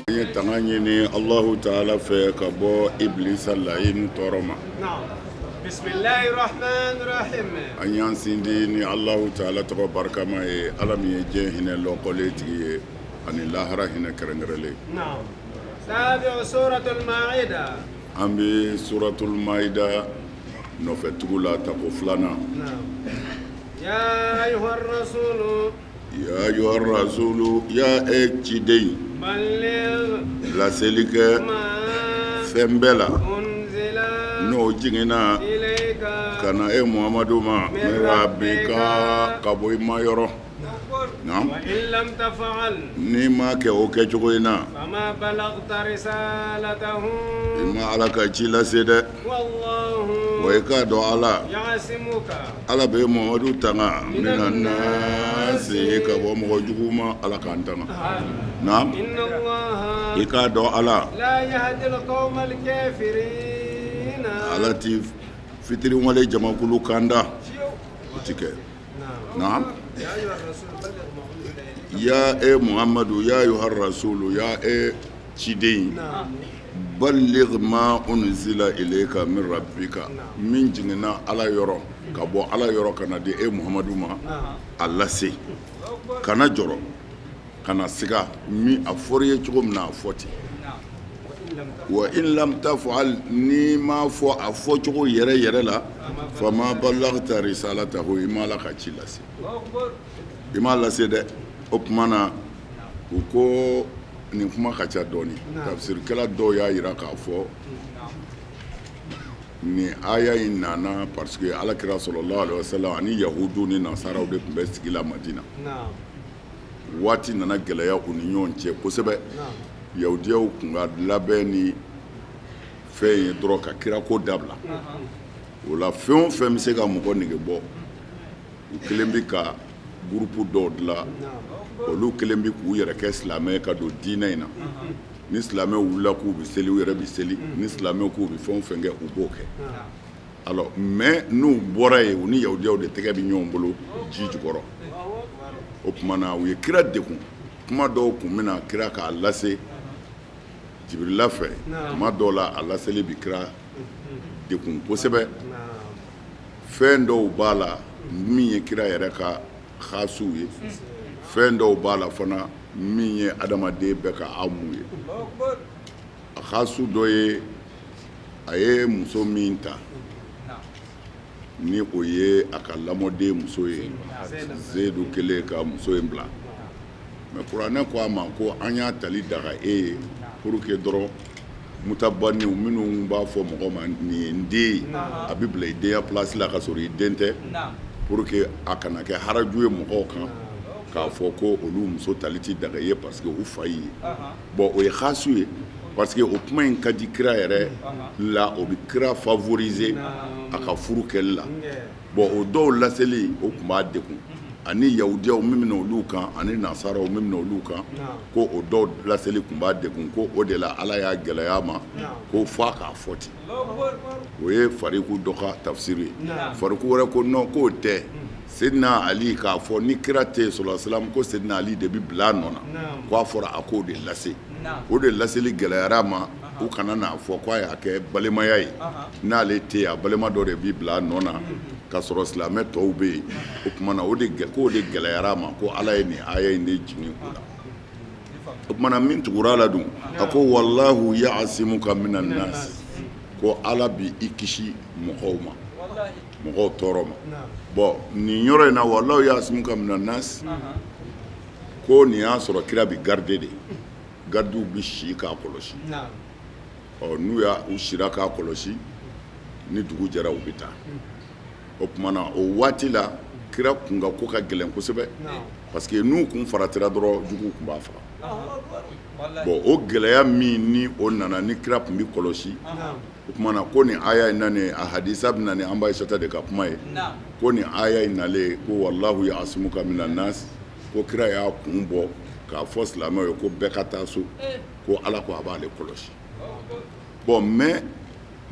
An ye tanga ɲini Alahu taala fɛ ka bɔ ibilisa laɲini tɔɔrɔ ma. An y'an sindi ni Alahu taala tɔgɔ barikama ye Ala min ye diɲɛ hinɛ lɔkɔlen tigi ye ani lahara hinɛ kɛrɛnkɛrɛnlen. An bɛ suratul maida nɔfɛ tugu la tako filanan. Ya ayuha rasulu ya e ciden laseli kɛ fɛn bɛɛ la n'o jiginna ka na e Muhamadu ma min rabbika ka bɔ i ma yɔrɔ n'i m'a kɛ o kɛcogo in na i ma Ala ka ci lase dɛ wa i k'a dɔn Ala Ala bɛ Muhamadu tanga mina nasi ka bɔ mɔgɔ jugu ma Ala k'an tanga naam i k'a dɔn Ala Ala ti fitiriwale jamakulu kanda o ti kɛ naam ya e Muhamadu ya ayuha rasulu ya e ciden balligh ma unzila ilayka min rabbika min jiginna Ala yɔrɔ ka bɔ Ala yɔrɔ ka na di e Muhamadu ma a lase kana jɔrɔ kana siga min a fɔra i ye cogo min na a fɔ ten wa in lam taf'al n'i m'a fɔ a fɔcogo yɛrɛ yɛrɛ la fama balaghta risalatahu i ma Ala ka ci lase i m'a lase dɛ o tuma na u ko nin kuma ka ca dɔɔnin tafsirikɛla dɔw y'a jira k'a fɔ nin aya in nana parce que Ala kira sallallahu alaihi wasallam ani yahudu ni nasaraw de tun bɛ sigi la Madina waati nana gɛlɛya u ni ɲɔgɔn cɛ kosɛbɛ yahudiyaw tun ka labɛn ni fɛn ye dɔrɔn ka kira ko dabila o la fɛn o fɛn bɛ se ka mɔgɔ nege bɔ u kelen bɛ ka gurupu dɔw dilan olu kelen bɛ k'u yɛrɛ kɛ silamɛ ka don diinɛ in na ni silamɛw wulila k'u bɛ seli u yɛrɛ bɛ seli ni silamɛw k'u bɛ fɛn o fɛn kɛ u b'o kɛ alors mais n'u bɔra yen u ni yahudiyaw de tɛgɛ bɛ ɲɔgɔn bolo ji jukɔrɔ o tuma na u ye kira degun kuma dɔw tun bɛ na kira k'a lase jibirila fɛ tuma dɔw la a laseli bɛ kira degun kosɛbɛ fɛn dɔw b'a la min ye kira yɛrɛ ka hasuw ye fɛn dɔw b'a la fana min ye adamaden bɛɛ ka amu ye a hasu dɔ ye a ye muso min ta ni o ye a ka lamɔden muso ye zedu kelen ka muso in bila mais kuranɛ ko a ma ko an y'a tali daga e ye pour que dɔrɔn mutabaniw minnu b'a fɔ mɔgɔ ma nin ye n den ye a bɛ bila i denya place la ka sɔrɔ i den tɛ pour que a kana kɛ haraju ye mɔgɔw kan k'a fɔ ko olu muso tali tɛ daga i ye parce que u fa y'i ye bon o ye hasu ye parce que o kuma in ka di kira yɛrɛ la o bɛ kira favoriser a ka furu kɛli la bon o dɔw laseli o tun b'a degun ani yahudiyaw min bɛ olu kan ani nasaraw min bɛ olu kan ko o dɔw laseli tun b'a degun ko o de la Ala y'a gɛlɛya a ma ko f'a k'a fɔ ten o ye fariku dɔ ka tafsiri ye fariku wɛrɛ ko non k'o tɛ Seydina Ali k'a fɔ ni kira tɛ yen sallallahu alaihi wasallam ko Seydina Ali de bɛ bila a nɔ na k'a fɔra a k'o de lase o de laseli gɛlɛyara a ma u kana n'a fɔ k'a y'a kɛ balimaya ye n'ale tɛ yen a balima dɔ de bɛ bila a nɔ na k'a sɔrɔ silamɛ tɔw bɛ yen o tuma na o de k'o de gɛlɛyara a ma ko Ala ye nin aya in de jigin o la o tuma na min tugura a la dun a ko walahu yaasimuka minan nas ko Ala bɛ i kisi mɔgɔw ma mɔgɔw tɔɔrɔ ma bon nin yɔrɔ in na walahu yaasimuka minan nas ko nin y'a sɔrɔ kira bɛ garde de gardiw bɛ si k'a kɔlɔsi ɔ n'u y'a u sira k'a kɔlɔsi ni dugu jɛra u bɛ taa o tuma na o waati la kira kun ka ko ka gɛlɛn kosɛbɛ parce que n'u kun faratira dɔrɔn juguw tun b'a faga bon o gɛlɛya min ni o nana ni kira tun bɛ kɔlɔsi o tuma na ko nin aya in nalen a hadisa bɛ na ni an ba Ayisata de ka kuma ye ko nin aya in nalen ko walahu yaasimuka minan nas ko kira y'a kun bɔ k'a fɔ silamɛw ye ko bɛɛ ka taa so. Ko Ala ko a b'ale kɔlɔsi. Bon mais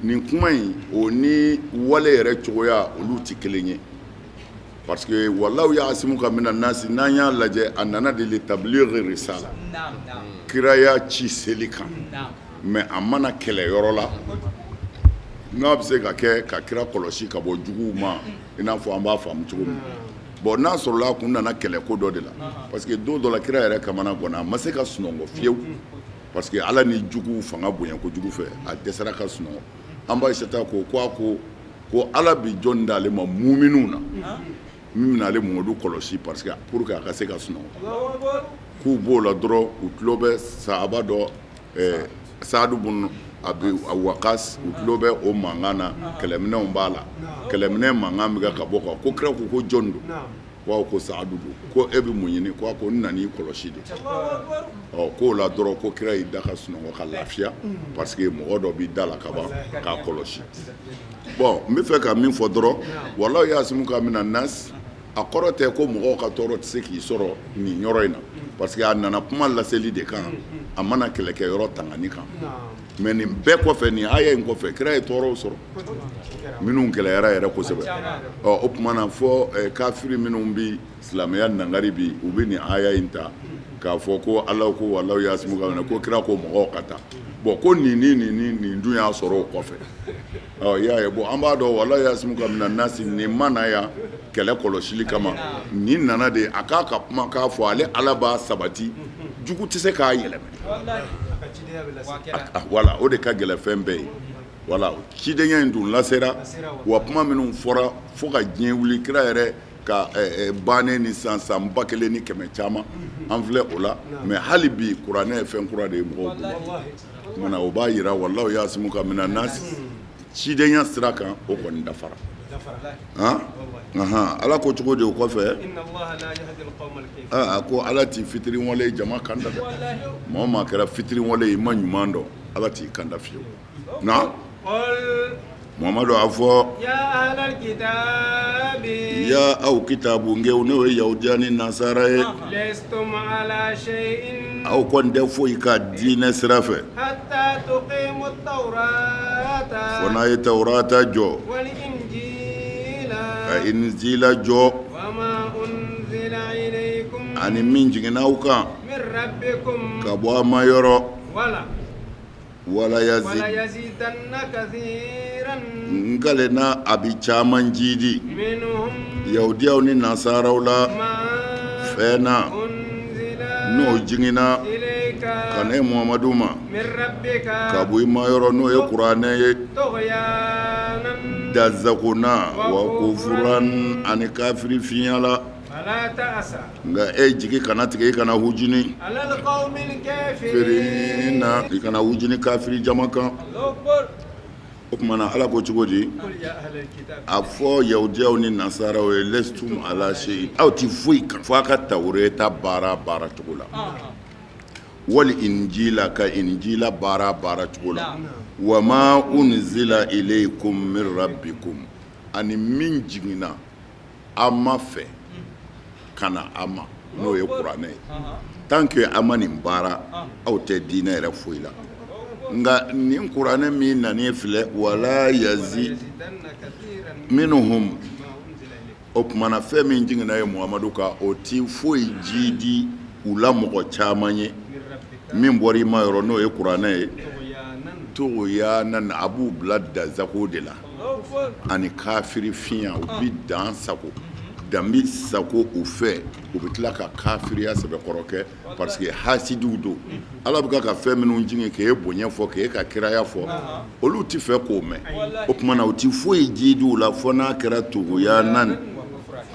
nin kuma in o ni wale yɛrɛ cogoya olu tɛ kelen ye parce que walahu yaasimuka mina nasi n'an y'a lajɛ a nana de li tabilighi risala kiraya ci seli kan mais a ma na kɛlɛyɔrɔ la n'a bɛ se ka kɛ ka kira kɔlɔsi ka bɔ juguw ma i n'a fɔ an b'a faamu cogo min bon n'a sɔrɔla a kun nana kɛlɛ ko dɔ de la parce que don dɔ la kira yɛrɛ kamana ganna a ma se ka sunɔgɔ fiyewu parce que ala ni juguw fanga bonya kojugu fɛ a dɛsɛra ka sunɔgɔ an ba Ayisata ko ko a ko ko ala bi jɔn d'ale ma muminuw na min bɛna ale Mamadu kɔlɔsi parce que pour que a ka se ka sunɔgɔ k'u b'o la dɔrɔn u tulo bɛ sahaba dɔ Saadu bun Abi Wakas u tulo bɛ o mankan na kɛlɛminɛnw b'a la kɛlɛminɛ mankan bɛ ka bɔ ko kira ko ko jɔn don ko ko Saadu don ko e bɛ mun ɲini ko a ko n nan'i kɔlɔsi de ɔ k'o la dɔrɔn ko kira y'i da ka sunɔgɔ ka lafiya parce que mɔgɔ dɔ b'i da la ka ban k'a kɔlɔsi bon n bɛ fɛ ka min fɔ dɔrɔn walahu yaasimuka mina nas a kɔrɔ tɛ ko mɔgɔw ka tɔɔrɔ tɛ se k'i sɔrɔ nin yɔrɔ in na parce que a nana kuma laseli de kan a ma na kɛlɛkɛyɔrɔ tangani kan mais nin bɛɛ kɔfɛ nin aya in kɔfɛ kira ye tɔɔrɔw sɔrɔ minnu gɛlɛyara yɛrɛ kosɛbɛ ɔ o tuma na fɔ kafiri minnu bɛ silamɛya nangari bi u bɛ nin aya in ta k'a fɔ ko ala ko walahu yaasimuka mina ko kira ko mɔgɔw ka taa bon ko nin ni nin ni nin dun y'a sɔrɔ o kɔfɛ ɔ i y'a ye bon an b'a dɔn walahu yaasimuka mina nasi nin ma na yan kɛlɛ kɔlɔsili kama nin nana de a k'a ka kumakan fɔ ale ala b'a sabati jugu tɛ se k'a yɛlɛmɛ voilà o de ka gɛlɛn fɛn bɛɛ ye voilà cidenya in dun lasera wa kuma minnu fɔra fo ka diɲɛ wuli kira yɛrɛ ka bannen ni san san 1100 caman an filɛ o la mais hali bi kuranɛ ye fɛn kura de ye mɔgɔw bolo tuma na o b'a jira walahu yaasimuka mina nasi cidenya sira kan o kɔni dafara ala ko cogo di o kɔfɛ a ko ala tɛ fitiriwale jama kanda dɛ maa o maa kɛra fitiriwale ye i ma ɲuman dɔn ala t'i kanda fiyewu na Mamadu a fɔ ya aw kitabu ngew n'o ye yahudiya ni nasara ye aw kɔni tɛ foyi kan diinɛ sira fɛ fo n'a ye tawurata jɔ ka injila jɔ ani min jiginna aw kan ka bɔ a ma yɔrɔ wala yazidanna kathiran n kalenna a bɛ caman jidi yahudiyaw ni nasaraw la fɛn na n'o jiginna ka na e Muhamadu ma ka bɔ i ma yɔrɔ n'o ye kuranɛ ye dansagonnan wa kufuran ani kafiri finya la Nka e jigi kana tigɛ i kana hujini i kana hujini kafiri jama kan o tuma na ala ko cogo di a fɔ yahudiyaw ni nasaraw ye lestum ala shay aw tɛ foyi kan fo a ka tawureta baara baara cogo la wal injila ka injila baara baara cogo la wa ma unzila ilaykum min rabbikum ani min jiginna a ma fɛ ka na a ma n'o ye kuranɛ ye tant que a ma nin baara aw tɛ diinɛ yɛrɛ foyi la nka nin kuranɛ min nanen filɛ wala yazi minhum o tuma na fɛn min jiginna ye Muhamadu kan o ti foyi jidi u la mɔgɔ caman ye min bɔra i ma yɔrɔ n'o ye kuranɛ ye tuguyanan a b'u bila dansago de la ani kafiri finya u bɛ dan sago dan bɛ sago u fɛ u bɛ tila ka kafiriya sɛbɛkɔrɔ kɛ parce que hasidiw don ala bɛ ka fɛn minnu jigin k'e bonya fɔ k'e ka kiraya fɔ olu tɛ fɛ k'o mɛn o tuma na u tɛ foyi jidi u la fo n'a kɛra tuguyanan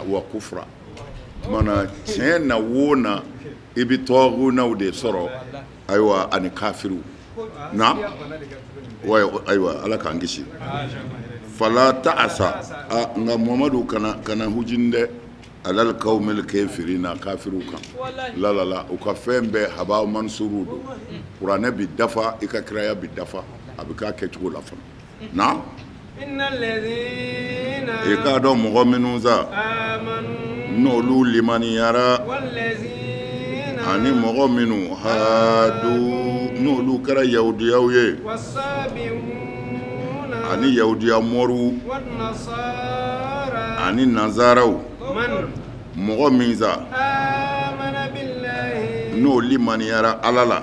wa kufra o tuma na tiɲɛ na wo na i bɛ tɔgunaw de sɔrɔ ayiwa ani kafiriw na ayiwa ala k'an kisi fala ta'asa nka Muhamadu kana kana hujini dɛ alal kawmil kafirina kafiriw kan lalala u ka fɛn bɛɛ haba mansuru don kuranɛ bɛ dafa i ka kiraya bɛ dafa a bɛ k'a kɛcogo la fana na i k'a dɔn mɔgɔ minnu sa n'olu limaniyara ani mɔgɔ minnu hadu N'olu kɛra yahudiyaw ye, ani yahudiya moriw, ani nanzaraw, mɔgɔ min sa n'o limaniyara Ala la,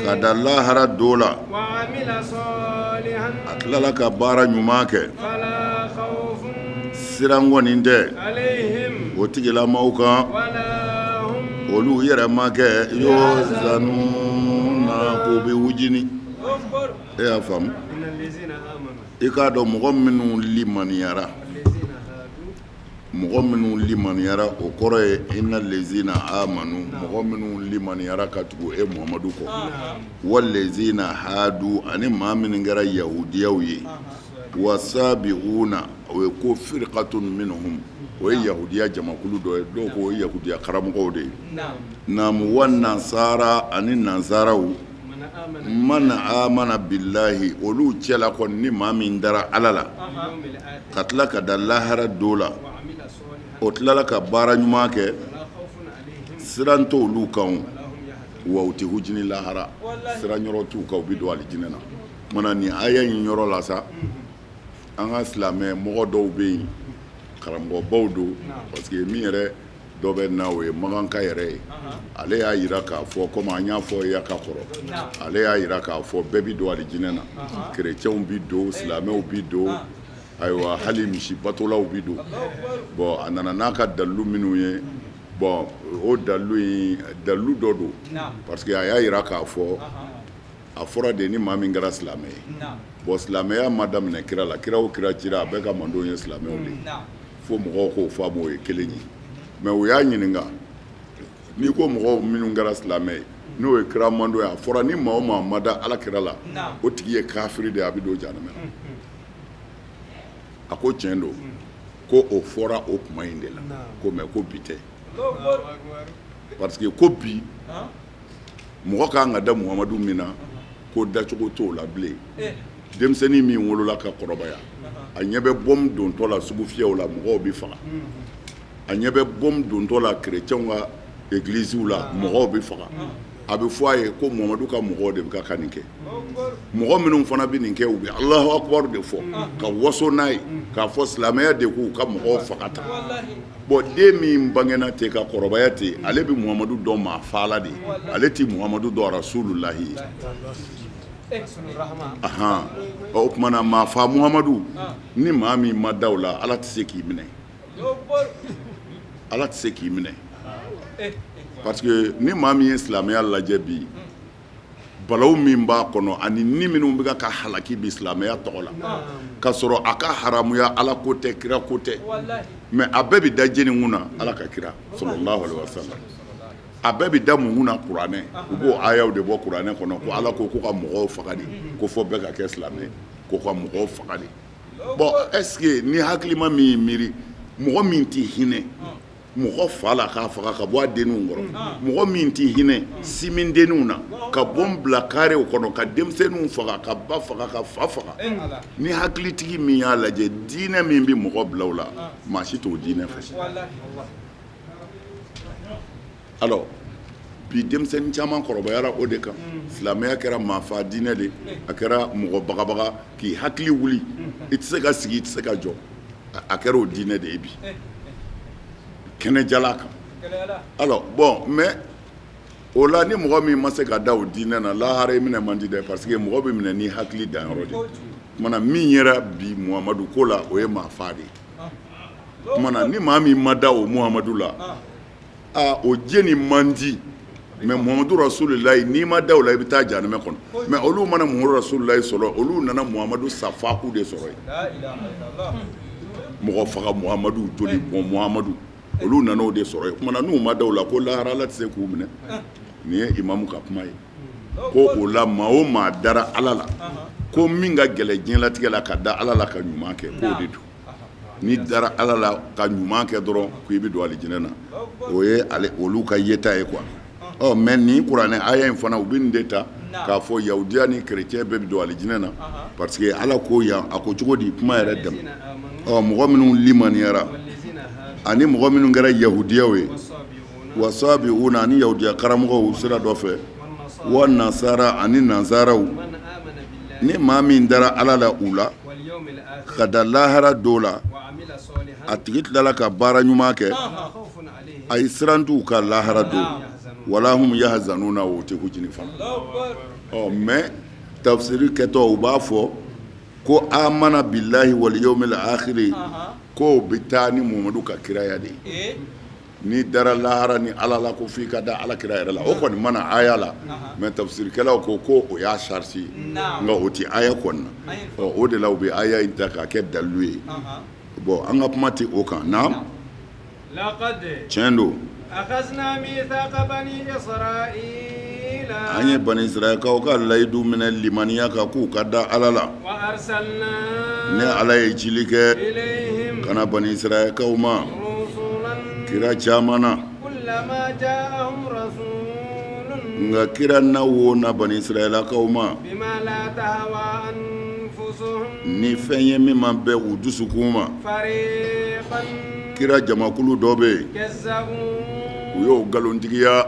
ka da lahara don la, a tilala ka baara ɲuman kɛ, siran kɔni tɛ o tigilamaw kan, olu yɛrɛ ma kɛ yuhzanuna k'u bɛ hujini. E y'a faamu, i k'a dɔn mɔgɔ minnu limaniyara, mɔgɔ minnu limaniyara, o kɔrɔ ye inna lezina amanu, mɔgɔ minnu limaniyara ka tugu e Muhamadu kɔ, wa lezina hadu, ani maa minnu kɛra yahudiyaw ye, wa sabiuna, o ye ko firikatun minhum, o ye yahudiya jamakulu dɔ ye, dɔw ko o ye yahudiya karamɔgɔw de ye, naamu, wa nasara, ani nansaraw, man amana bilahi, olu cɛla kɔni ni maa min dara Ala la, ka tila ka da lahara don la, o tilala ka baara ɲuman kɛ, siran t'olu kan, wa u tɛ hujini lahara, siran yɔrɔ t'u kan, u bɛ don alijinɛ na. Tuma na nin aya in yɔrɔ la sa, an ka silamɛ mɔgɔ dɔw bɛ yen, karamɔgɔbaw don, parce que min yɛrɛ dɔ bɛ na, o ye makanka yɛrɛ ye, ale y'a jira k'a fɔ, komi an y'a fɔ ya ka kɔrɔ, ale y'a jira k'a fɔ bɛɛ bɛ don alijinɛ na, kerecɛnw bɛ don, silamɛw bɛ don, ayiwa hali misi batolaw bɛ don. Bon, a nana n'a ka dalilu minnu ye, bon, o dalilu in, dalilu dɔ don, parce que a y'a jira k'a fɔ a fɔra de ni maa min kɛra silamɛ ye. Bon, silamɛya ma daminɛ kira la, kira o kira cira, a bɛɛ ka mantɔn ye silamɛw de ye, fo mɔgɔw k'o faamu, o ye kelen ye. Mais u y'a ɲininka, n'i ko mɔgɔw minnu kɛra silamɛ ye, n'o ye kira mantɔn ye, a fɔra ni maa o maa ma da ala kira la, o tigi ye kafiri de ye, a bɛ don jahanama na. A ko tiɲɛ don, ko o fɔra o kuma in de la, ko mais ko bi tɛ, parce que ko bi mɔgɔ ka kan ka da Muhamadu min na, ko dacogo t'o la bilen. Denmisɛnnin min wolola ka kɔrɔbaya, a ɲɛ bɛ bɔmu dontɔ la sugufiyɛw la, mɔgɔw bɛ faga, a ɲɛ bɛ bɔmu dontɔ la kerecɛnw ka egiliziw la, mɔgɔw bɛ faga, a bɛ fɔ a ye ko Muhamadu ka mɔgɔw de bɛ ka nin kɛ. Mɔgɔ minnu fana bɛ nin kɛ, u bɛ Alahu akubaru de fɔ ka waso n'a ye, k'a fɔ silamɛya de k'u ka mɔgɔw faga tan. Bon, den min bangena ten ka kɔrɔbaya ten, ale bɛ Muhamadu dɔn maa faala de ye, ale tɛ Muhamadu dɔn Rasululahi ye. Ahan, o tuma na maa fa Muhamadu, ni maa min ma da o la, Ala tɛ se k'i minɛ, Ala tɛ se k'i minɛ, parce que ni maa min ye silamɛya lajɛ bi, balawu min b'a kɔnɔ ani ni minnu bɛ ka halaki bi silamɛya tɔgɔ la, ka sɔrɔ a ka haramuya Ala ko tɛ, kira ko tɛ, mais a bɛɛ bɛ da jɛni kun na? Ala ka kira sallallahu alaihi wasallam. A bɛɛ bɛ da mun kun na? Kuranɛ. U b'o ayaw de bɔ kuranɛ kɔnɔ ko Ala ko ko ka mɔgɔw faga de, ko fɔ bɛɛ ka kɛ silamɛ, ko ka mɔgɔw faga de. Bon, est ce que ni hakilima min y'i miiri, mɔgɔ min tɛ hinɛ mɔgɔ fa la k'a faga ka bɔ a denninw kɔrɔ, mɔgɔ min tɛ hinɛ simindenninw na ka bɔn bila karew kɔnɔ ka denmisɛnninw faga, ka ba faga, ka fa faga, ni hakilitigi min y'a lajɛ, diinɛ min bɛ mɔgɔ bila o la, maa si t'o diinɛ fɛ. Alors bi denmisɛnnin caman kɔrɔbayara o de kan. Silamɛya kɛra maafa diinɛ de, a kɛra mɔgɔ bagabaga k'i hakili wuli, i tɛ se ka sigi, i tɛ se ka jɔ, a kɛra o diinɛ de ye bi kɛnɛjala kan. Alors bon, mais o la, ni mɔgɔ min ma se ka da o diinɛ na, lahara i minɛ man di dɛ, parce que mɔgɔ bɛ minɛ ni hakili danyɔrɔ de. Tuma na min yɛrɛ bi Muhamadu ko la, o ye maa fa de ye. Tuma na ni maa min ma da o Muhamadu la, aa, o jeni man di. Mais Muhamadu Rasulilayi, n'i ma da o la, i bɛ taa jahanamɛ kɔnɔ. Mais olu mana Muhamadu Rasulilayi sɔrɔ, olu nana Muhamadu safaku de sɔrɔ yen, mɔgɔ faga Muhamadu, joli bɔn Muhamadu, olu nana o de sɔrɔ yen. Kumana n'u ma da o la, ko lahara Ala tɛ se k'u minɛ. Nin ye imamu ka kuma ye, ko o la maa o maa dara Ala la, ko min ka gɛlɛn diɲɛlatigɛ la, ka da Ala la ka ɲuman kɛ, k'o de don. N'i dara Ala la ka ɲuman kɛ dɔrɔn, ko i bɛ don alijinɛ na. O ye ale olu ka yeta ye quoi. Ɔ mais nin kuranɛ aya in fana, u bɛ nin de ta k'a fɔ yahudiya ni chrétien bɛɛ bɛ don alijinɛ na, parce que Ala ko yan, a ko cogo di? Kuma yɛrɛ dɛmɛ. Ɔ mɔgɔ minnu limaniyara, ani mɔgɔ minnu kɛra yahudiyaw ye, wasabiuna, ani yahudiya karamɔgɔw sira dɔ fɛ. Wa nasara ani nansaraw, ni maa min dara Ala la u la, ka da lahara don la, a tigi tilala ka baara ɲuman kɛ, ayi siran t'u kan lahara don, wala hum yahzanuna o tɛ hujini fana. Ɔ mais tafsiri kɛtɔ u b'a fɔ ko amana bilahi wal yawmil akhiri k'o bɛ taa ni Muhamadu ka kiraya de ye. N'i dara lahara ni ala la ko f'i ka da ala kira yɛrɛ la o kɔni ma na aya la mais tafsirikɛlaw ko ko o y'a sariti ye nka o tɛ aya kɔni na ɔ o de la u bɛ aya in ta k'a kɛ dalilu ye bon an ka kuma tɛ o kan naam tiɲɛ don an ye bani israilakaw ka layidu minɛ limaniya kan k'u ka da ala la ne ala ye cili kɛ ka na bani israilakaw ma kira caman na nka kira na o na bani israilakaw ma ni fɛn ye min ma bɛn u dusukun ma kira jamakulu dɔ bɛ yen u y'o nkalontigiya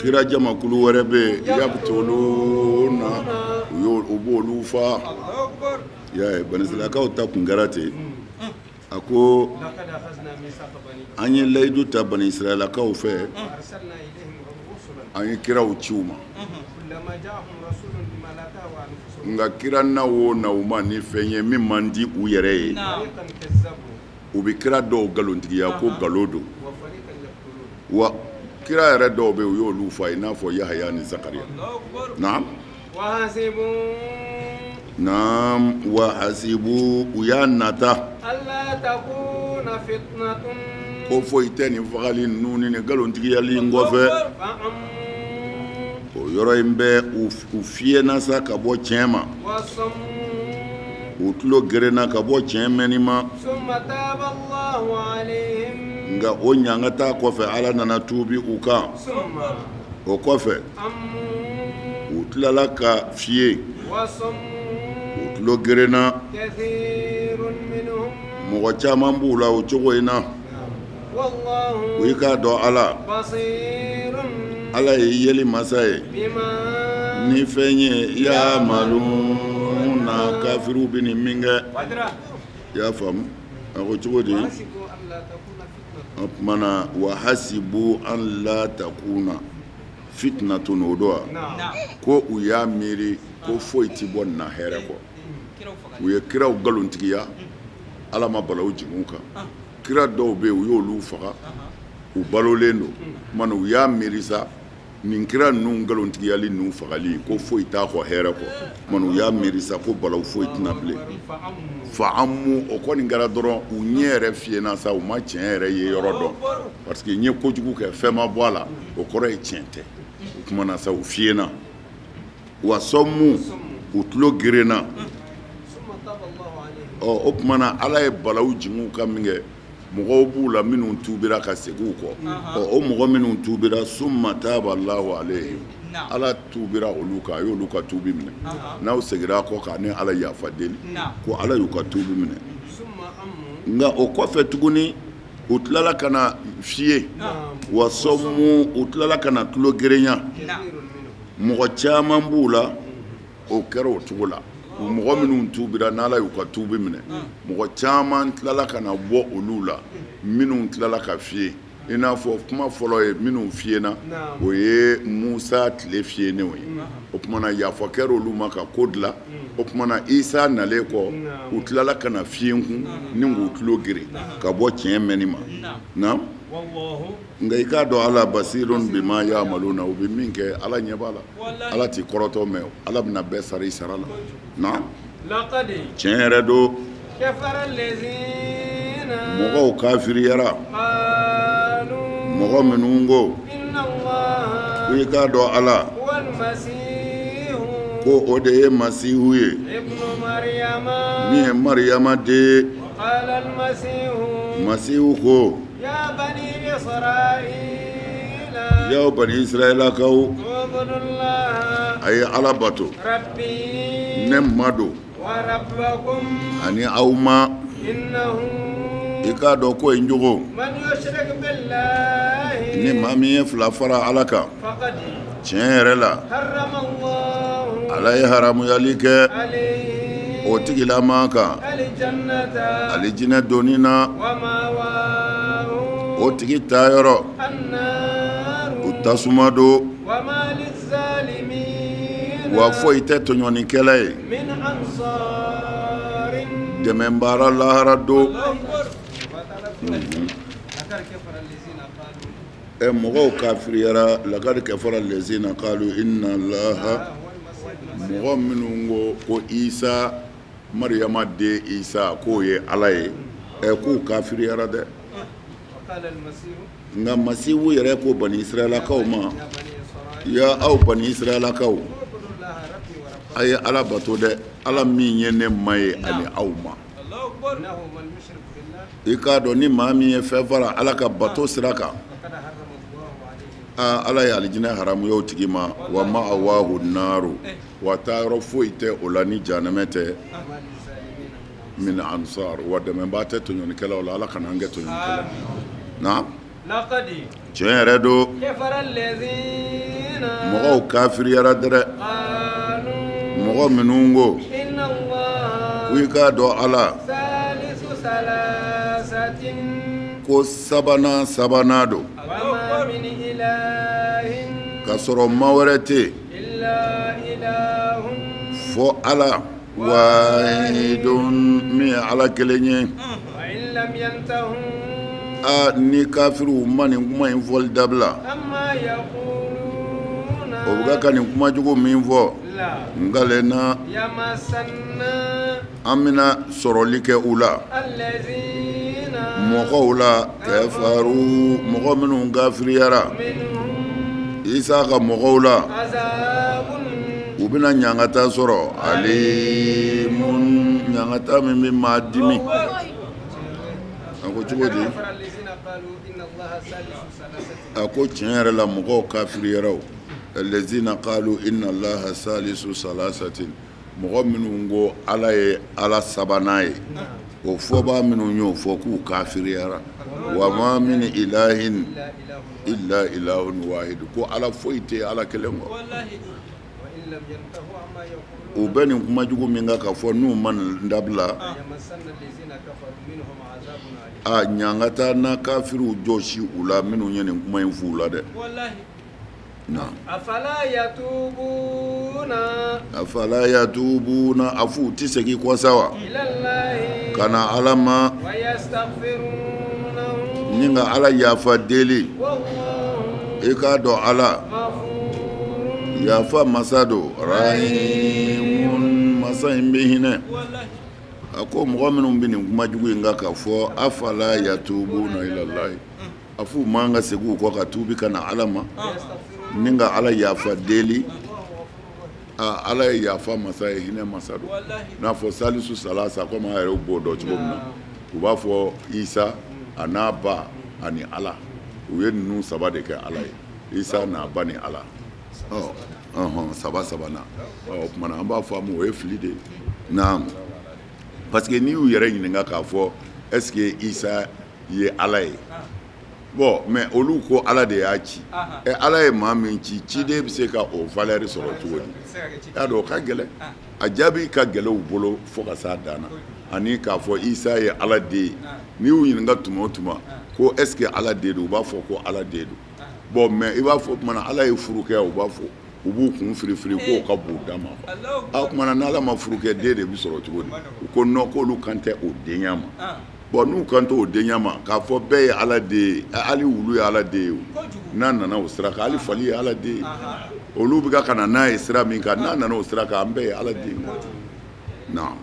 kira jamakulu wɛrɛ bɛ yen yaktuluna u b'olu faa y'a ye bani israilakaw ta kun kɛra ten a ko an ye layidu ta bani israilakaw fɛ an ye kiraw ci u ma nka kira na o na u ma ni fɛn ye min man di u yɛrɛ ye u bɛ kira dɔw nkalontigiya ko nkalon don wa kira yɛrɛ dɔw bɛ u y'olu faa i n'a fɔ yahaya ni zakariya naam naam wa hasibu u y'a nata ko foyi tɛ nin fagali ninnu ni nin nkalontigiyali in kɔfɛ o yɔrɔ in bɛɛ u fiyena sa ka bɔ tiɲɛ ma u tulo gerenna ka bɔ tiɲɛ mɛnni ma nka o ɲangata kɔfɛ ala nana tuubi u kan o kɔfɛ u tilala ka fiye u tulo gerenna mɔgɔ caman b'u la o cogo in na o i k'a dɔn ala ala ye yeli masa ye ni fɛn ye yamaluna kafiriw bɛ nin min kɛ i y'a faamu a ko cogo di o tuma na wa hasibu an la takuna fitnatun o don wa ko u y'a miiri ko foyi tɛ bɔ nin na hɛrɛ kɔ u ye kiraw nkalontigiya ala ma balawu jigin u kan kira dɔw bɛ yen u y'olu faga u balolen don tuma na u y'a miiri sa nin kira ninnu nkalontigiyali ninnu fagali ko foyi t'a kɔ hɛrɛ kɔ tuma na u y'a miiri sa ko balawu foyi tɛ na bilen fa amu o kɔni kɛra dɔrɔn u ɲɛ yɛrɛ fiyena sa u ma tiɲɛ yɛrɛ ye yɔrɔ dɔn parce que n ye kojugu kɛ fɛn ma bɔ a la o kɔrɔ ye tiɲɛ tɛ o tuma na sa u fiyena wa sɔmu u tulo gerenna ɔ o tuma na ala ye balawu jigin u kan min kɛ mɔgɔw b'u la minnu tuubira ka segin u kɔ ɔ o mɔgɔ minnu tuubira summa taba Allahu alayhim ala tuubira olu kan a y'olu ka tuubi minɛ n'aw seginna kɔ kan ni ala yafa deli ko ala y'u ka tuubi minɛ nka o kɔfɛ tuguni u tilala ka na fiye wa sɔmu u tilala ka na tulo gerenya mɔgɔ caman b'u la o kɛra o cogo la mɔgɔ minnu tuubira n'ala y'u ka tuubi minɛ mɔgɔ caman tilala ka na bɔ olu la minnu tilala ka fiye i n'a fɔ kuma fɔlɔ ye minnu fiyena o ye Musa tile fiyennenw ye o tuma na yafa kɛra olu ma ka ko dilan o tuma na Isa nalen kɔ u tilala ka na fiyen kun ni k'u tulo geren ka bɔ tiɲɛ mɛnni ma naam nka i k'a dɔn ala basirun bima yamaluna u bɛ min kɛ ala ɲɛ b'a la ala t'i kɔrɔtɔ mais ala bɛna bɛɛ sara i sara la naam tiɲɛ yɛrɛ don mɔgɔw kafiriyara mɔgɔ minnu ko ko i k'a dɔn ala ko o de ye masihu ye min ye mariyama den ye masihu ko Y'aw bani israilakaw a ye ala bato ne ma don ani aw ma i k'a dɔn ko in cogo ni maa min ye fila fara ala kan. Tiɲɛ yɛrɛ la, Ala ye haramuyali kɛ o tigilama kan alijinɛ donni na, o tigi taayɔrɔ o tasuma don, wa foyi tɛ tɔɲɔnikɛla ye dɛmɛbaa la lahara don. Ɛ mɔgɔw kafiriyara lakad kafara lezina kalu inna laha mɔgɔ minnu ko ko isa mariyama den isa k'o ye ala ye ɛ k'u kafiriyara dɛ nka masihu yɛrɛ ko bani israilakaw ma ya aw bani israilakaw a ye ala bato dɛ ala min ye ne ma ye ani aw ma I k'a dɔn ni maa min ye fɛn fara ala ka bato sira kan ala ye alijinɛ haramuya o tigi ma wa ma'awahu naaru wa taayɔrɔ foyi tɛ o la ni janɛmɛ tɛ min ansar wa dɛmɛbaa tɛ tɔɲɔnikɛlaw la ala kana an kɛ tɔɲɔnikɛla na tiɲɛ yɛrɛ don mɔgɔw kafiriyara dɛrɛ mɔgɔ minnu ko ko i k'a dɔn ala ko sabanan sabanan don k'a sɔrɔ ma wɛrɛ tɛ yen fɔ ala wahidun min ye ala kelen ye aa ni kafiriw ma nin kuma in fɔli dabila o bɛ ka nin kuma jugu min fɔ n kalenna an bɛna sɔrɔli kɛ u la mɔgɔw la kafaru mɔgɔ minnu kafiriyara isa ka mɔgɔw la u bɛna ɲangata sɔrɔ alimun ɲangata min bɛ maa dimi a ko cogo di a ko tiɲɛ yɛrɛ la mɔgɔw kafiriyara lezina kalu inna laha salisu salasatin mɔgɔ minnu ko ala ye ala sabanan ye o fɔbaa minnu y'o fɔ k'u kafiriyara wa ma min ilahin illa ilahun wahid ko ala foyi tɛ ala kelen kɔ u bɛ nin kuma jugu min kan ka fɔ n'u ma nin dabila a ɲangata na kafiriw jɔsi u la minnu ye nin kuma in f'u la dɛ Afala yatubuna a f'u tɛ segin kɔ sa wa ka na ala ma ni ka ala yafa deli i k'a dɔn ala yafa masa don rahimun masa in bɛ hinɛ a ko mɔgɔ minnu bɛ nin kuma jugu in kan ka fɔ afala yatubuna ilallahi A f'u man ka segin u kɔ ka tuubi ka na ala ma ni ka ala yafa deli ala ye yafa masa ye hinɛ masa don n'a fɔ salisu salasa komi a yɛrɛ b'o dɔn cogo min na u b'a fɔ isa a n'a ba ani ala u ye ninnu saba de kɛ ala ye isa n'a ba ni ala ɔ saba sabanan o tuma an b'a fɔ a ma o ye fili de ye naamu parce que n'i y'u yɛrɛ ɲininka k'a fɔ est-ce que isa ye ala ye bon mais olu ko ala de y'a ci ɛ ala ye maa min ci ciden bɛ se ka o valeur sɔrɔ cogo di y'a dɔn o ka gɛlɛn a jaabi ka gɛlɛn u bolo fo ka s'a dan na ani k'a fɔ isa ye ala den ye n'i y'u ɲininka tuma o tuma ko est ce que ala den don u b'a fɔ ko ala den don bon mais i b'a fɔ o tuma na ala ye furu kɛ u b'a fɔ u b'u kun firifiri k'o ka bon da ma a tuma na n'ala ma furu kɛ den de bɛ sɔrɔ cogo di u ko non k'olu kan tɛ o denya ma bon n'u kan t'o denya ma k'a fɔ bɛɛ ye ala den ye hali wulu ye ala den ye n'a nana o sira kan hali fali ye ala den ye olu bɛ ka na n'a ye sira min kan n'a nana o sira kan an bɛɛ ye ala den ye naamu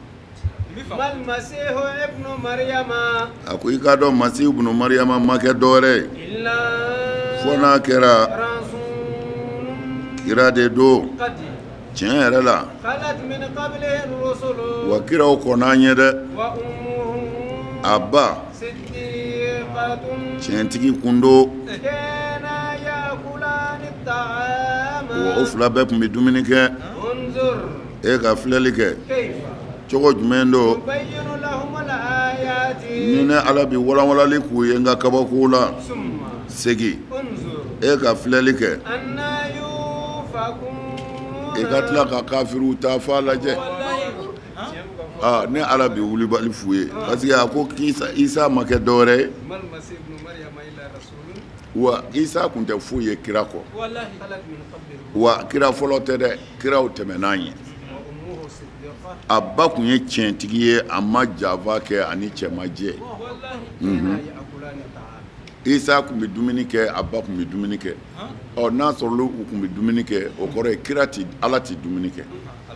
a ko i k'a dɔn masihu bunu mariyama ma kɛ dɔwɛrɛ ye fo n'a kɛra kira de don tiɲɛ yɛrɛ la wa kiraw kɔnna a ɲɛ dɛ a ba tiɲɛtigi kun don wa o fila bɛɛ tun bɛ dumuni kɛ e ka filɛli kɛ cogo jumɛn don ni ne ala bɛ walanwalali k'u ye n ka kabakow la segin e ka filɛli kɛ. I ka tila ka kafiriw ta fa lajɛ. Aa, ne Ala bɛ wulibali f'u ye parce que a ko Isa ma kɛ dɔwɛrɛ ye, wa Isa tun tɛ foyi ye kira kɔ, wa kira fɔlɔ tɛ dɛ, kiraw tɛmɛn'a ɲɛ. A ba tun ye tiɲɛtigi ye, a ma janfa kɛ, a ni cɛ ma jɛ. Isa tun bɛ dumuni kɛ, a ba tun bɛ dumuni kɛ. Ɔ, n'a sɔrɔ u tun bɛ dumuni kɛ, o kɔrɔ ye kira tɛ, Ala tɛ dumuni kɛ.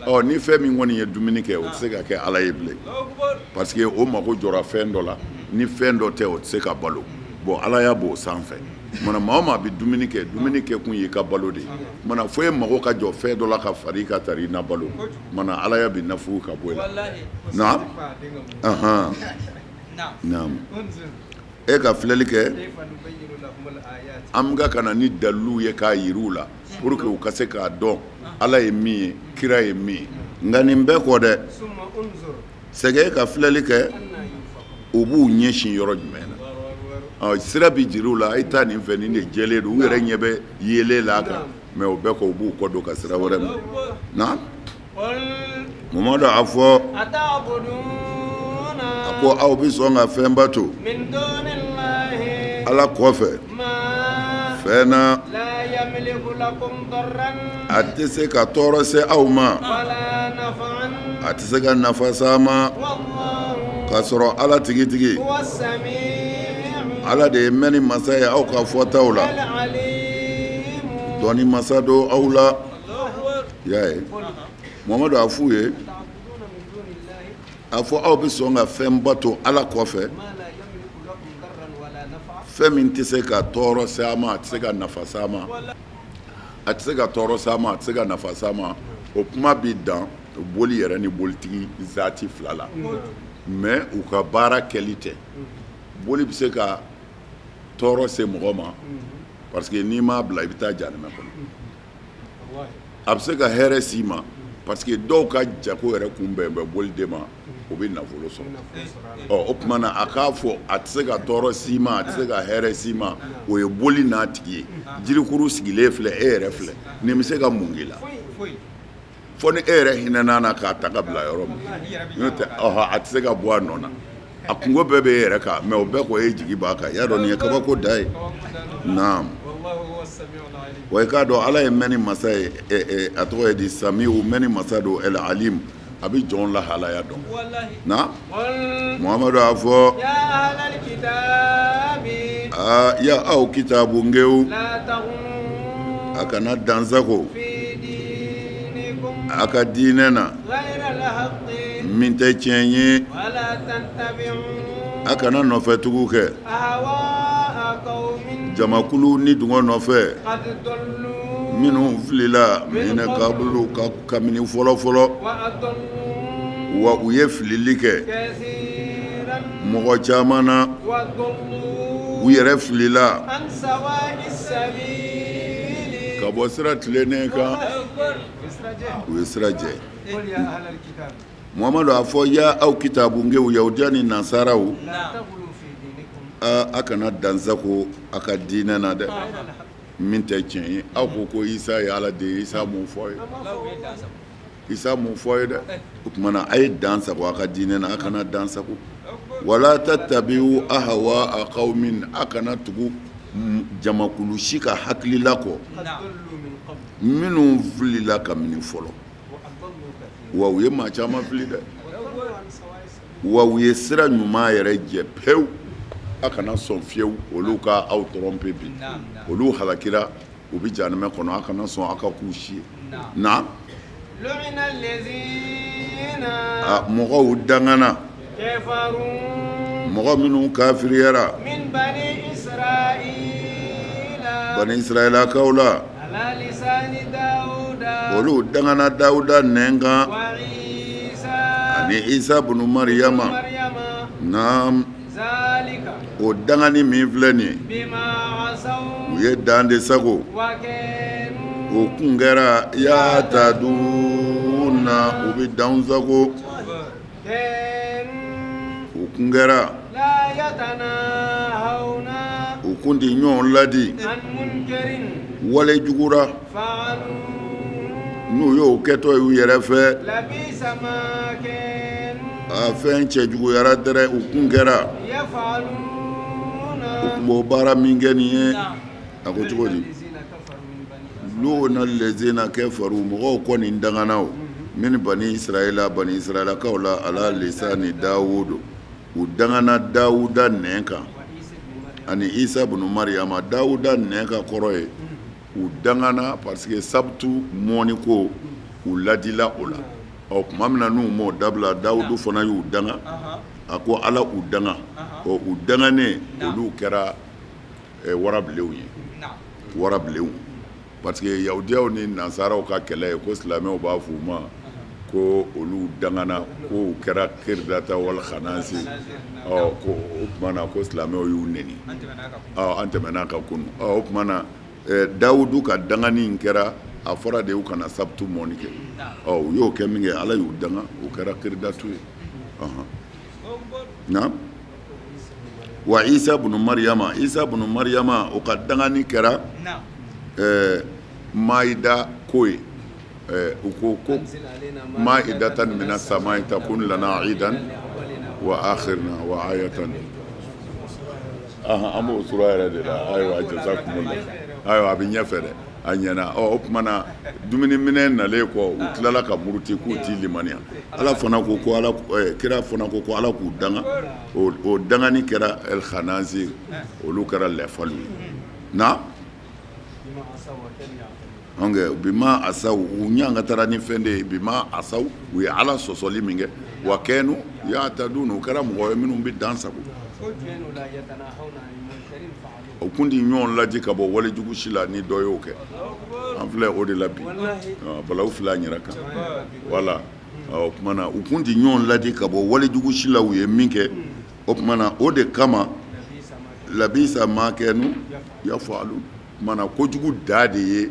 Ɔ, ni fɛn min kɔni ye dumuni kɛ, o tɛ se ka kɛ Ala ye bilen, parce que o mago jɔra fɛn dɔ la, ni fɛn dɔ tɛ, o tɛ se ka balo. Bon, Ala ya b'o sanfɛ. Mana maa o maa bɛ dumuni kɛ, dumuni kɛ kun y'i ka balo de ye. Mana fo e mago ka jɔ fɛn dɔ la ka fara i ka tari i na balo. Mana Ala ya bɛ nafu ka bɔ i la. Naam. Ahan. Naam. E ka filɛli kɛ, an bɛ ka na ni dalilu ye k'a yira u la pour que u ka se k'a dɔn Ala ye min ye, kira ye min ye. Nka nin bɛɛ kɔ dɛ, sɛgɛ e ka filɛli kɛ, u b'u ɲɛsin yɔrɔ jumɛn na? Sira bɛ jira u la, a ye taa nin fɛ, nin de jɛlen don. U yɛrɛ ɲɛ bɛ yeelen la a kan, mais o bɛɛ kɔ, u b'u kɔ don ka sira wɛrɛ minɛ. Naam. Mamadu a fɔ, a ko aw bɛ sɔn ka fɛn bato Ala kɔfɛ, fɛn na a tɛ se ka tɔɔrɔ se aw ma, a tɛ se ka nafa s'a ma, k'a sɔrɔ Ala tigitigi, Ala de ye mɛnni masa ye aw ka fɔtaw la, dɔnni masa don aw la. Y'a ye, Mamadu a f'u ye, a fɔ aw bɛ sɔn ka fɛn bato Ala kɔfɛ, fɛn min tɛ se ka tɔɔrɔ se a ma, a tɛ se ka nafa se a ma, a tɛ se ka tɔɔrɔ se a ma, a tɛ se ka nafa se a ma. O kuma bɛ dan boli yɛrɛ ni bolitigi zati fila la, mais u ka baara kɛli tɛ. Boli bɛ se ka tɔɔrɔ se mɔgɔ ma, parce que n'i m'a bila, i bɛ taa jahanama kɔnɔ. A bɛ se ka hɛrɛ s'i ma, parce que dɔw ka jago yɛrɛ kun bɛn bɛ boli de ma, u bɛ nafolo sɔrɔ. Ɔ, o tuma na, a k'a fɔ a tɛ se ka tɔɔrɔ s'i ma, a tɛ se ka hɛrɛ s'i ma, o ye boli n'a tigi ye. Jirikuru sigilen filɛ, e yɛrɛ filɛ, nin bɛ se ka mun k'i la? Fo ni e yɛrɛ hinɛna na k'a ta ka bila yɔrɔ min, n'o tɛ, ɔhɔ, a tɛ se ka bɔ a nɔ na. A kunko bɛɛ bɛ e yɛrɛ kan, mais o bɛɛ kɔ, e jigi b'a kan. Y'a dɔn nin ye kabako da ye. Naam. Wa i k'a dɔn Ala ye mɛnni masa ye, a tɔgɔ ye di, samiu, mɛnni masa don, el alim, a bɛ jɔn lahalaya dɔn. Na Muhamadu a fɔ, aa, ya aw kitabu ngew, a kana dansago a ka diinɛ na min tɛ tiɲɛ ye, a kana nɔfɛtugu kɛ jamakulu ni dungɔ nɔfɛ minnu filila min kabulu ka kabini fɔlɔ fɔlɔ, wa u ye filili kɛ mɔgɔ caman na, u yɛrɛ filila ka bɔ sira tilennen kan, u ye sira jɛ. Muhamadu a fɔ, ya aw kitabu ngew, yahudiya ni nasaraw, a kana dansago a ka diinɛ na dɛ, min tɛ tiɲɛ ye. Aw ko ko Isa ye Ala den ye, Isa m'o fɔ ye, Isa m'o fɔ ye dɛ. O tuma na, a ye dan sago a ka diinɛ na, a kana dan sago. Wala tattabiu ahwa qaumin, a kana tugu jamakulu si ka hakilila kɔ, minnu filila kabini fɔlɔ, wa u ye maa caman fili dɛ, wa u ye sira ɲuman yɛrɛ jɛ pewu. A kana sɔn fiyewu olu ka aw tromper bi. Olu halakira, u bɛ jahanama kɔnɔ. A kana sɔn aw ka k'u si ye. Na mɔgɔw dangana, mɔgɔ minnu kafiriyara bani Israilakaw la, olu dangana Dawuda nɛn kan ani Isa bunu Mariyama. Naam, o dangani min filɛ nin ye, u ye dan de sago, o kun kɛra yataduna, u bɛ dan sago, o kun kɛra u kun tɛ ɲɔgɔn ladi wale jugu ra. N'u y'o kɛtɔ y'u yɛrɛ fɛ, a fɛn cɛjuguyara dɛrɛ u kun kɛra u tun b'o baara min kɛ nin ye. A ko cogo di? Lu'ina lezina kafaru, mɔgɔw kɔni dangana o min bani israila, bani israilakaw la, ala lisani dawudu, u dangana dawuda nɛn kan ani isa bunu mariyama. Dawuda nɛn kan kɔrɔ ye u dangana parce que sabutu mɔni ko u ladila o la. Ɔ tuma min na n'u m'o dabila, dawudu fana y'u danga, a ko ala u danga. Ɔ u danganen, olu kɛra warabilenw ye, warabilenw, parce que yahudiyaw ni nansaraw ka kɛlɛ ye ko silamɛw b'a fɔ u ma ko olu dangana, ko u kɛra kiridata wal khanazir. Ɔ ko o tuma na ko silamɛw y'u neni. Ɔ an tɛmɛna kan kunun. Ɔ o tuma na dawudu ka dangani in kɛra, a fɔra de u kana sabutu mɔni kɛ. Ɔ u y'o kɛ min kɛ, ala y'u danga, u kɛra kiridatu ye. Na wa isa bunu mariyama, isa bunu mariyama, o ka dangani kɛra maida ko ye. U ko ko maidatan mina samai takun lana idan wa akhirna wa ayatan. An b'o sura yɛrɛ de la. Ayiwa, jazakumullah. Ayiwa, a bɛ ɲɛfɛ dɛ, a ɲɛna. Ɔ o tuma na dumuniminɛ nalen kɔ, u tilala ka muruti k'u t'i limaniya. Ala fana ko ko ala, kira fana ko ko ala k'u danga. O dangani kɛra el khanazir, olu kɛra lɛfaliw ye. Na bima asaw, u ɲangatara ni fɛn de ye. Bima asaw, u ye ala sɔsɔli min kɛ. Wa kanu yatadun, u kɛra mɔgɔ ye minnu bɛ dan sago. O kun tɛ ɲɔgɔn ladi ka bɔ walejugu si la ni dɔ y'o kɛ. An filɛ o de la bi, balawu filɛ an yɛrɛ kan. Wala o tuma na u kun tɛ ɲɔgɔn ladi ka bɔ walejugu si la u ye min kɛ. O tuma na o de kama labisa ma kanu yafalu. Tuma na kojugu da de ye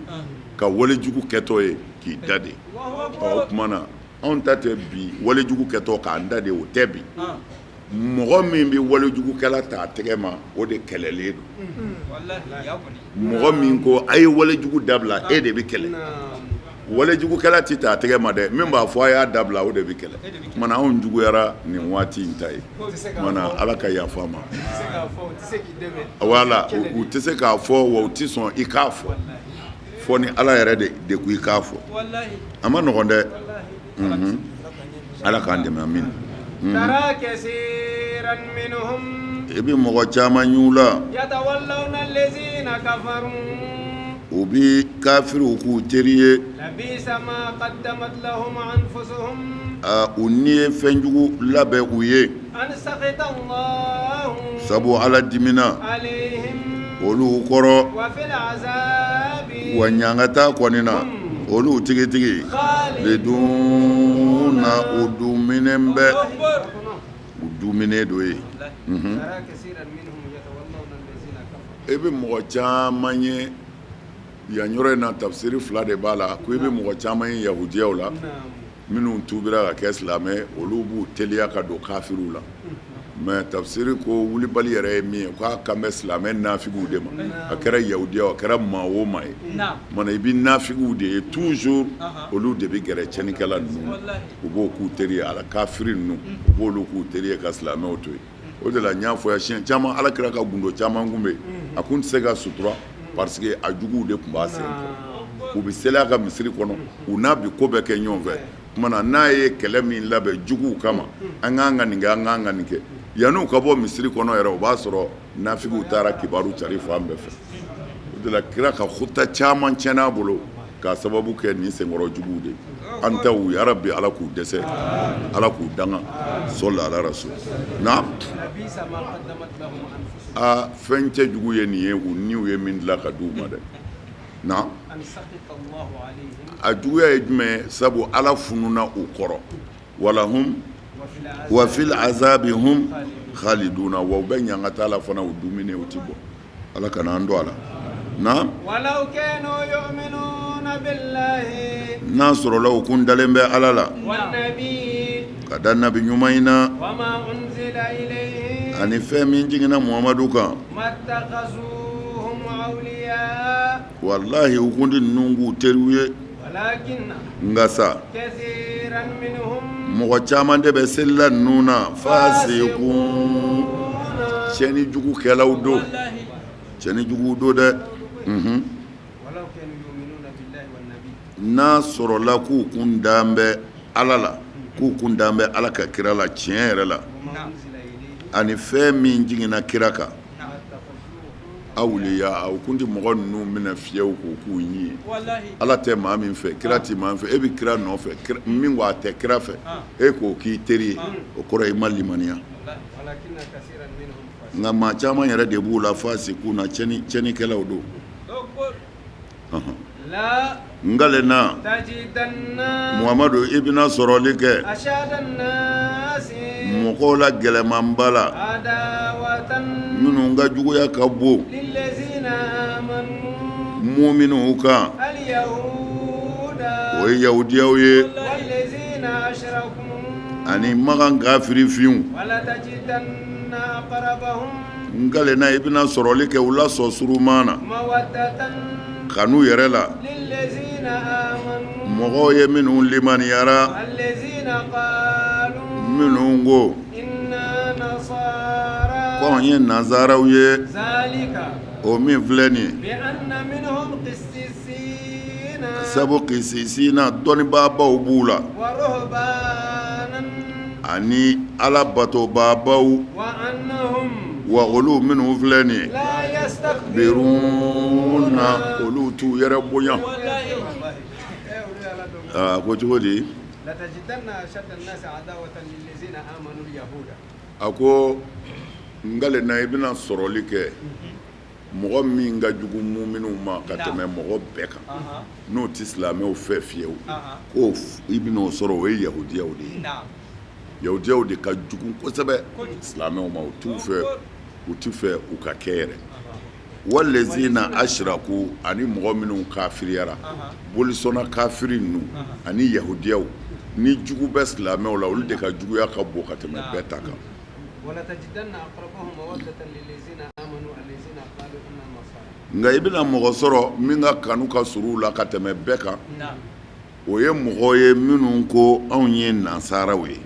ka walejugu kɛtɔ ye k'i da de. O tuma na anw ta tɛ bi walejugu kɛtɔ k'an da de, o tɛ bi. Mɔgɔ min bɛ walejugukɛla ta a tɛgɛ ma, o de kɛlɛlen don. Mɔgɔ min ko a ye walejugu dabila, e de bɛ kɛlɛ. Walejugukɛla tɛ ta a tɛgɛ ma dɛ, min b'a fɔ a y'a dabila, o de bɛ kɛlɛ. Tuma na anw juguyara nin waati in ta ye. Tuma na ala ka yafa ma. Wala u tɛ se k'a fɔ, wa u tɛ sɔn i k'a fɔ, fɔ ni ala yɛrɛ de ko i k'a fɔ. A ma nɔgɔn dɛ. Ala k'an dɛmɛ, amin. I bɛ mɔgɔ caman y'u la, u bɛ kafiriw k'u teri ye. U ni ye fɛnjugu labɛn u ye, sabu ala dimina olu kɔrɔ, wa ɲangata kɔni na olu tigitigi khaliduna, u duminen bɛ, u duminen don yen. E bɛ mɔgɔ caman ye yan yɔrɔ in na, tafsiri fila de b'a la. Ko i bɛ mɔgɔ caman ye yahudiyaw la minnu tubira ka kɛ silamɛ, olu b'u teliya ka don kafiriw la. Mais tafsiri ko wulibali yɛrɛ ye min ye, k'a kan bɛ silamɛ nafigiw de ma. A kɛra yahudiya, a kɛra maa o maa ye mana, i bɛ nafigiw de ye toujours, olu de bɛ gɛrɛ tiɲɛnikɛla ninnu, u b'o k'u teri ye. Ala kafiri ninnu, u b'olu k'u teri ye ka silamɛw to yen. O de la n y'a fɔ yan siɲɛ caman, ala kira ka gundo caman kun bɛ yen, a kun tɛ se ka sutura parce que a juguw de tun b'a sen kɔrɔ. U bɛ seli a ka misiri kɔnɔ, u n'a bɛ ko bɛɛ kɛ ɲɔgɔn fɛ. Tuma na n'a ye kɛlɛ min labɛn juguw kama, an k'an ka nin kɛ, an k'an ka nin kɛ, yan'u ka bɔ misiri kɔnɔ yɛrɛ, o b'a sɔrɔ nafigiw taara kibaru cari fan bɛɛ fɛ. O de la kira ka huta caman tiɲɛna a bolo k'a sababu kɛ nin senkɔrɔ juguw de ye. An taw, yarabi ala k'u dɛsɛ, ala k'u danga. Sɔli ala rasul. Na aa, fɛn cɛ jugu ye nin ye, u niw ye min dilan ka di u ma dɛ. Na a juguya ye jumɛn? Sabu ala fununa u kɔrɔ. Walahum wa fil azabi hum khaliduna, wa u bɛ ɲangata la fana, u dumuni u tɛ bɔ. Ala kana an don a la. Na n'a sɔrɔla u kun dalen bɛ ala la ka da nabi ɲuman in na ani fɛn min jiginna Muhamadu kan, walahi u kun tɛ ninnu k'u teriw ye. Nka sa mɔgɔ caman de bɛ selila ninnu na fasikun, tiɲɛni jugukɛlaw don, tiɲɛni jugu don dɛ. N'a sɔrɔla k'u kun dan bɛ Ala la, k'u kun dan bɛ Ala ka kira la tiɲɛ yɛrɛ la, ani fɛn min jiginna kira kan, awliya u kun tɛ mɔgɔ ninnu minɛ fiyewu k'u k'u ɲin ye. Ala tɛ maa min fɛ, kira tɛ maa min fɛ, e bɛ kira nɔfɛ, min ko a tɛ kira fɛ, e k'o k'i teri ye, o kɔrɔ i ma limaniya. Nka maa caman yɛrɛ de b'u la fasikuna, tiɲɛnikɛlaw don. N kalenna Muhamadu i bɛna sɔrɔli kɛ mɔgɔw la gɛlɛmanba la minnu ka juguya ka bon muminuw kan, o ye yahudiyaw ye ani Makan kafirifinw. N kalenna i bɛna sɔrɔli kɛ u la sɔn surunman na kanu yɛrɛ la mɔgɔw ye minnu limaniyara minnu ko ko anw ye nansaraw ye o min filɛ nin ye sabu kisisina dɔnnibaabaw b'u la ani ala batobaabaw wa olu minnu filɛ nin ye biruna olu t'u yɛrɛ bonya. A ko cogo di? A ko n kalenna i bɛna sɔrɔli kɛ mɔgɔ min ka jugu muminuw ma ka tɛmɛ mɔgɔ bɛɛ kan, n'o tɛ silamɛw fɛ fiyewu, ko i bɛn'o sɔrɔ, o ye yahudiyaw de ye. Yahudiyaw de ka jugu kosɛbɛ silamɛw ma, u t'u fɛ, u tɛ fɛ u ka kɛ yɛrɛ. Walezina asiraku, ani mɔgɔ minnu kafiriyara, bolisɔnna kafiri ninnu ani yahudiyaw ni jugu bɛ silamɛw la, olu de ka juguya ka bon ka tɛmɛ bɛɛ ta kan. Nka i bɛna mɔgɔ sɔrɔ min ka kanu ka surun u la ka tɛmɛ bɛɛ kan, o ye mɔgɔ ye minnu ko anw ye nansaraw ye,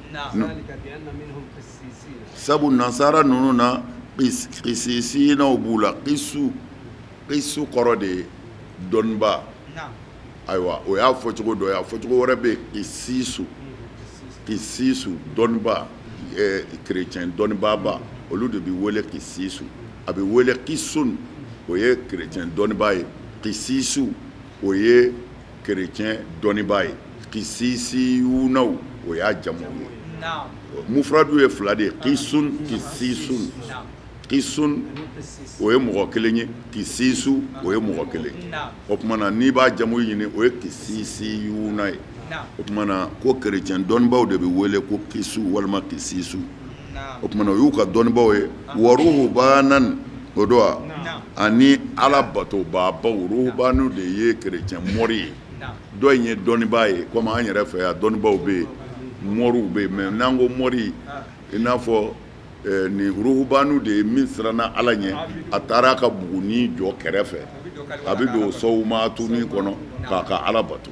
sabu nansara ninnu na kisisinaw b'u la. Kisu, kisu kɔrɔ de ye dɔnnibaa. Ayiwa, o y'a fɔcogo dɔ ye. A fɔcogo wɛrɛ bɛ yen, kisisu, kisisu dɔnnibaa, kerecɛn dɔnnibaaba, olu de bɛ wele kisisu. A bɛ wele kisun, o ye kerecɛn dɔnnibaa ye. Kisisu, o ye kerecɛn dɔnnibaa ye. Kisisiyunaw, o y'a jamu ye. Mufradu ye fila de ye, kisun, kisisun. Kisun o ye mɔgɔ kelen ye, kisisu o ye mɔgɔ kelen. O tuma na n'i b'a jamu ɲini, o ye kisisiyuna ye. O tuma na ko kerecɛn dɔnnibaaw de bɛ wele ko kisu walima kisisu. O tuma na o y'u ka dɔnnibaaw ye. Wa ruhubanan, o don wa, ani ala batobaabaw. Ruhubanu de ye kerecɛn mori ye. Dɔ in ye dɔnnibaa ye, komi an yɛrɛ fɛ yan dɔnnibaaw bɛ yen, moriw bɛ yen. Mais n'an ko mori, i n'a fɔ nin ruhubanu de ye min siranna Ala ɲɛ, a taara a ka bugunin jɔ kɛrɛfɛ, a bɛ don sɔwumatuni kɔnɔ k'a ka Ala bato.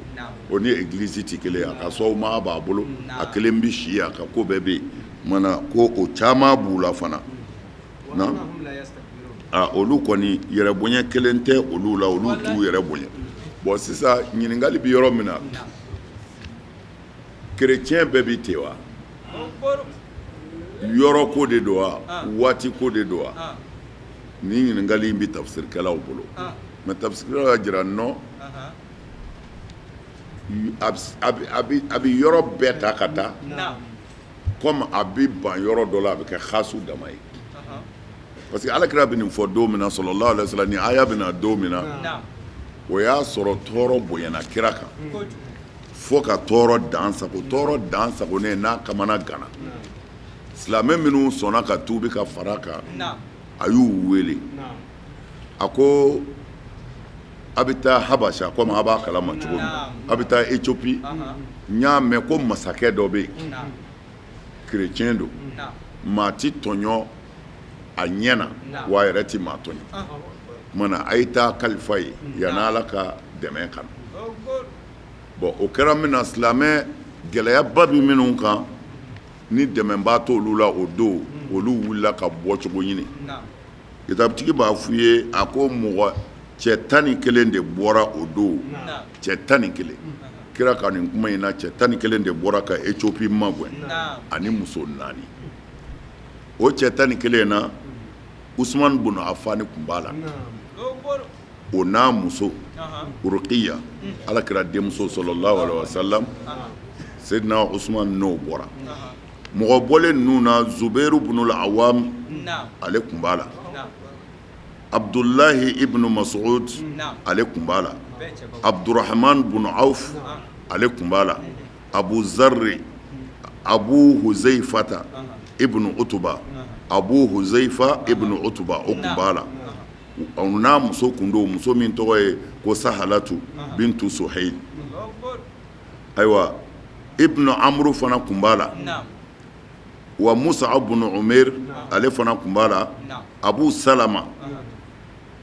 O ni egilizi tɛ kelen ye. A ka sɔwuma b'a bolo, a kelen bɛ si, a ka ko bɛɛ bɛ yen. Mana ko o caman b'u la fana. Olu kɔni yɛrɛbonya kelen tɛ olu la, olu t'u yɛrɛ bonya. Bon, sisan ɲininkali bɛ yɔrɔ min na, kerecɛn bɛɛ bɛ ten wa? Yɔrɔ ko de don wa, waati ko de don wa? Nin ɲininkali in bɛ tafsirikɛlaw bolo. Mais tafsirikɛlaw y'a jira non, a bɛ yɔrɔ bɛɛ ta ka taa, comme a bɛ ban yɔrɔ dɔ la, a bɛ kɛ xasu dama ye. Parce que Alakira bɛ nin fɔ don min na, sallallahu alaihi wasallam, ni aya bɛ na don min na, o y'a sɔrɔ tɔɔrɔ bonyana kira kan fo ka tɔɔrɔ dan sago. Tɔɔrɔ dan sagonen n'a kamana ganna, silamɛ minnu sɔnna ka tuubi ka fara kan, a y'u wele, a ko a bɛ taa Habasa, komi a b'a kalama cogo min, a bɛ taa Ethiopie. N y'a mɛn ko masakɛ dɔ bɛ yen, kerecɛn don, maa tɛ tɔɲɔ a ɲɛ na, wa a yɛrɛ tɛ maa tɔɲɔ. Tuma na a ye taa kalifa ye yanni Ala ka dɛmɛ ka na. Bon, o kɛra min na, silamɛ gɛlɛyaba bɛ minnu kan ni dɛmɛbaa t'olu la, o don olu wulila ka bɔcogo ɲini. Kitabutigi b'a f'u ye, a ko mɔgɔ cɛ 11 de bɔra o don, cɛ 11. Kira ka nin kuma in na, cɛ 11 de bɔra ka Ethiopie magɛn ani muso naani. O cɛ 11 in na, Usumani bun Afani tun b'a la, o n'a muso Urukiya, Ala kira denmuso sɔlɔlahu alayihi wa salam. Seyidina Usumani n'o bɔra. Mɔgɔ bɔlen ninnu na, Zubɛru bunul Awam, ale tun b'a la. Abudulahi ibnu Masud, ale tun b'a la. Abudurahamani bun Awf, ale tun b'a la. Abu Zarri, Abu Huzeyifata ibnu Utuba, Abu Huzeyfa ibnu Utuba, o tun b'a la. O n'a muso tun don, muso min tɔgɔ ye ko Sahalatu bintu Suhayil. Ayiwa, ibnu Amuru fana tun b'a la. Wa Musab bun Umɛr, ale fana tun b'a la. Abu Salama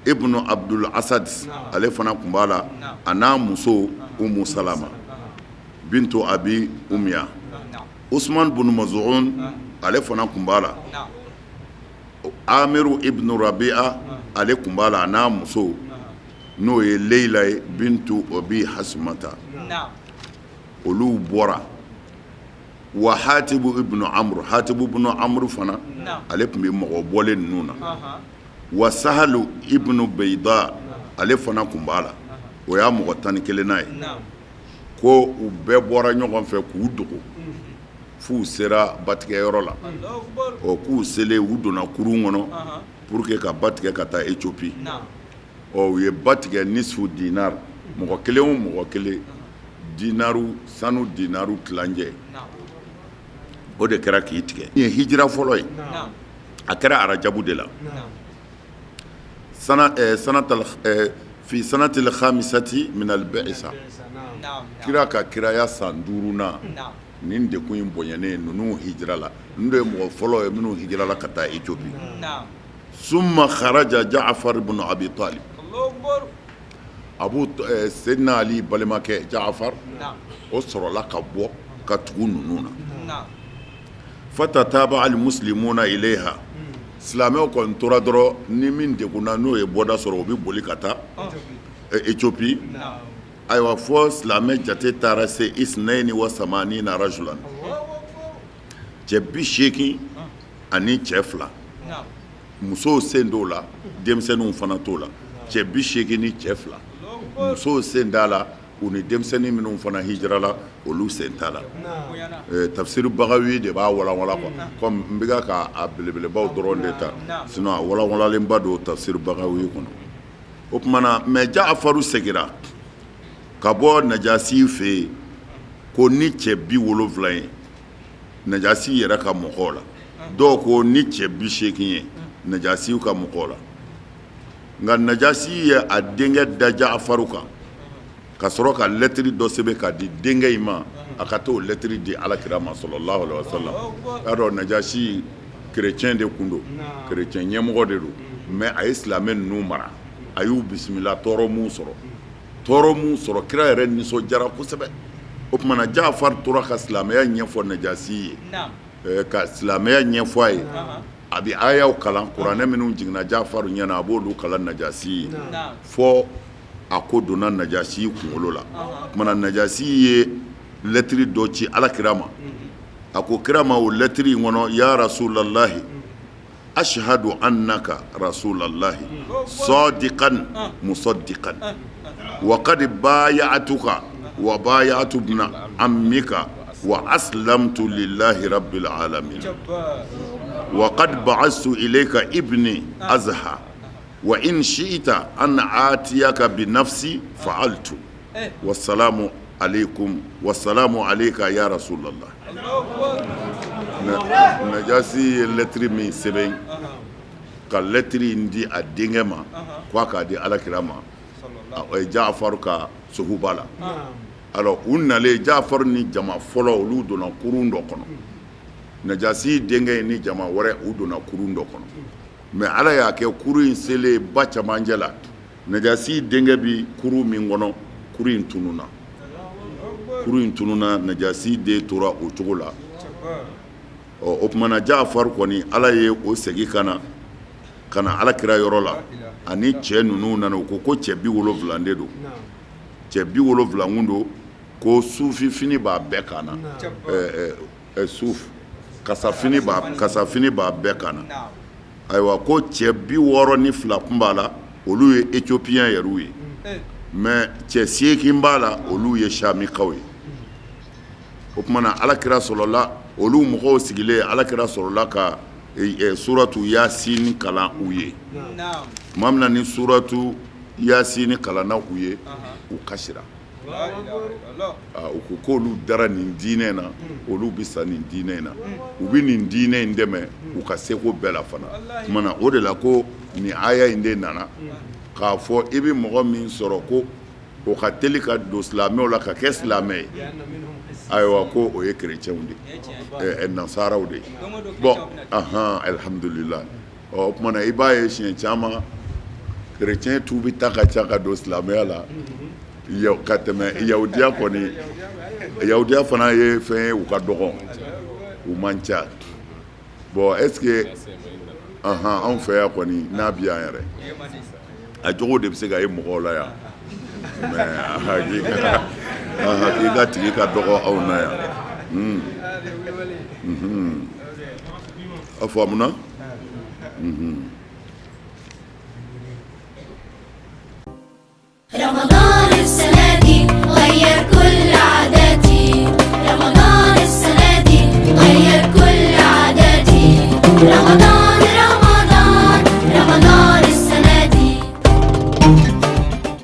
ibnu Abdul Asad, ale fana tun b'a la, a n'a muso Umu Salama bintu Abi Umiya. Usman bun Mazun, ale fana tun b'a la. Amiru ibnu Rabia, ale tun b'a la, a n'a muso n'o ye Leyila ye bintu Abi Hasimata. Olu bɔra. Wa Hatibu ibnu Amuru, Hatibu ibnu Amuru fana, ale tun bɛ mɔgɔ bɔlen ninnu na. Wa Sahalu ibnu Beyida, ale fana tun b'a la. O y'a mɔgɔ 11nan ye. Ko u bɛɛ bɔra ɲɔgɔn fɛ k'u dogo f'u sera batigɛyɔrɔ la. Ɔ, k'u selen, u donna kurun kɔnɔ pour que ka ba tigɛ ka taa Ethiopie. Ɔ, u ye ba tigɛ nisfu dinar, mɔgɔ kelen o mɔgɔ kelen dinaru, sanu dinaru tilancɛ, o de kɛra k'i tigɛ. Nin ye hijira fɔlɔ ye, a kɛra arajabu de la, fi sanatil khamisati minal bi'sa, kira ka kiraya san duurunan. Nin degun in bonyanen, ninnu hijira la. Ninnu de ye mɔgɔ fɔlɔ ye minnu hijira la ka taa Ethiopie. Summa kharaja Jaafar ibn Abi Talib, Abu Seydina Ali balimakɛ Jaafar, o sɔrɔla ka bɔ ka tugu ninnu na. Fatataba al muslimuna ilayha, silamɛw kɔni tora dɔrɔn, ni min degunna, n'o ye bɔda sɔrɔ, u bɛ boli ka taa Ethiopie. Ayiwa, fɔ silamɛ jate taara se isnayni wa samanina rajulan, cɛ 80 ani cɛ fila. Musow sen t'o la, denmisɛnninw fana t'o la. Cɛ 80 ni cɛ fila, musow sen t'a la, u ni denmisɛnnin minnu fana hijirala, olu sen t'a la. Tafsiri Bagawi de b'a walanwalan quoi, comme n bɛ ka a belebelebaw dɔrɔn de ta, sinon a walanwalalenba don tafsiri Bagawi kɔnɔ. O tuma na, mais Jaafaru seginna ka bɔ Najasi fɛ yen ko ni cɛ 70 ye Najasi yɛrɛ ka mɔgɔw la. Dɔw ko ni cɛ 80 ye Najasi ka mɔgɔw la. Nka Najasi ye a denkɛ da Jaafaru kan ka sɔrɔ ka lɛtiri dɔ sɛbɛn k'a di denkɛ in ma, a ka t'o lɛtiri di Alakira ma sɔlɔlahu alayihi wa salam. Y'a dɔn, Najasi kerecɛn de kun don, kerecɛn ɲɛmɔgɔ de don, mais a ye silamɛ ninnu mara, a y'u bisimila. Tɔɔrɔ m'u sɔrɔ, tɔɔrɔ m'u sɔrɔ. Kira yɛrɛ nisɔndiyara kosɛbɛ. O tuma na, Jafari tora ka silamɛya ɲɛfɔ Najasi ye, ka silamɛya ɲɛfɔ a ye. A bɛ ayaw kalan, kuranɛ minnu jiginna Jafaru ɲɛna, a b'olu kalan Najasi ye, fɔ a ko donna Najasi kunkolo la. O tuma na, Najasi ye lɛtiri dɔ ci Ala kira ma. A ko kira ma o lɛtiri in kɔnɔ: ya Rasulalahi, ashhadu annaka rasulalahi sadiqan musaddiqan wa qad bay'atuka wa bay'atu ibna ammika wa aslamtu lillahi rabbil alamin wa qad ba'astu ilayka ibni azha wa in shi'ta an atiyaka bi nafsi fa'altu wasalamu aleykum wasalamu aleyka ya rasulallah. Najasi ye lɛtiri min sɛbɛn ka lɛtiri in di a denkɛ ma ko a k'a di Alakira ma Jafaru ka sohuba la. Alors, u nalen, Jafaru ni jama fɔlɔ, olu donna kurun dɔ kɔnɔ. Najasi denkɛ in ni jama wɛrɛ, u donna kurun dɔ kɔnɔ. Mais Ala y'a kɛ, kurun in selen ba camancɛ la, Najasi denkɛ bɛ kurun min kɔnɔ, kurun in tununna. Kurun in tununna, Najasi den tora o cogo la. Ɔ, o tuma na Jaafaru kɔni, Ala ye o segin ka na, ka na Ala kira yɔrɔ la, ani cɛ ninnu nana, u ko ko cɛ 70 de don, cɛ 70 kun don, ko sufifini b'a bɛɛ kan na, suf kasafini kasafini b'a bɛɛ kan na. Ayiwa, ko cɛ 62 kun b'a la, olu ye Éthiopien yɛrɛw ye, mais cɛ 8 b'a la, olu ye Samikaw ye. O tuma na Ala kira sɔrɔla, olu mɔgɔw sigilen, Ala kira sɔrɔla ka suratu Yasini kalan u ye. Tuma min na ni suratu Yasini kalanna u ye, u kasira. U ko k'olu dara nin diinɛ na, olu bɛ sa nin diinɛ in na, u bɛ nin diinɛ in dɛmɛ u ka seko bɛɛ la fana. Tuma na o de la ko nin aya in de nana k'a fɔ i bɛ mɔgɔ min sɔrɔ ko o ka teli ka don silamɛw la ka kɛ silamɛ ye, ayiwa, ko o ye kerecɛnw de ye, nasaraw de ye. Bon, ahan, alhamdulila. Ɔ, o tuma na i b'a ye siɲɛ caman kerecɛn tubi ta ka ca ka don silamɛya la ka tɛmɛ yahudiya kɔni. Yahudiya fana ye fɛn ye, u ka dɔgɔn, u man ca. Bon, est ce que anw fɛ yan kɔni n'a bi yan yɛrɛ, a jogo de bɛ se ka ye mɔgɔw la yan, mais hakika tigi ka dɔgɔ anw na yan. A faamuna.